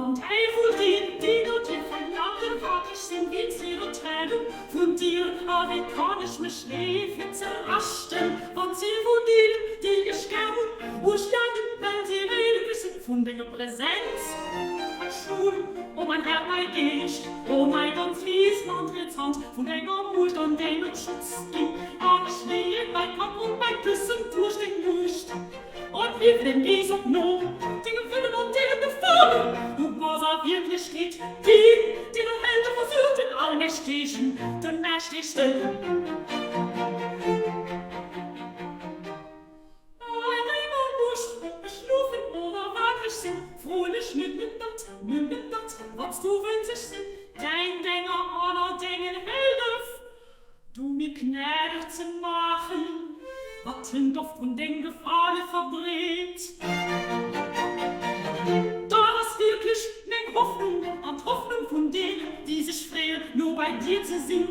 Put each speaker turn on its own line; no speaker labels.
Wann Däiwel deen déi no dir verlangen, wat ech sinn wéi d'Seele trennen vun dir, a wéi kann ech mech leefen zerraschten, wann d'Ziel vun deenen, déi ech gär hunn, u Staaten, well si wéilt wissen vun denger Präsenz. Schul, o mein Herr, mei Geescht, o mei ganz lies Land, vun denger Muecht an dengem Schutz ginn, an ech leeën mei Kapp und mei Küssen duerch deng Muecht. Und wirf dem Gees op no dengem Wëllen an dengem Gefalen. Du bass a Wierklechkeet deen, deen all Helde verführt, den Allmächtegen, den Mächtegsten. Einmal muss ech schlofen oder wakreg sinn, froen ech nëmmen dat, nëmmen dat, wat s du wëlls ech sinn, däin Dénger an all dengen Hëllef. Du mir gnädeg ze maachen, wat den Doft vun deng Gefale verbreet. Dat ass wierklech meng Hoffnung an d'Hoffnung vun deenen, déi sech freeën, no bei dir ze sinn.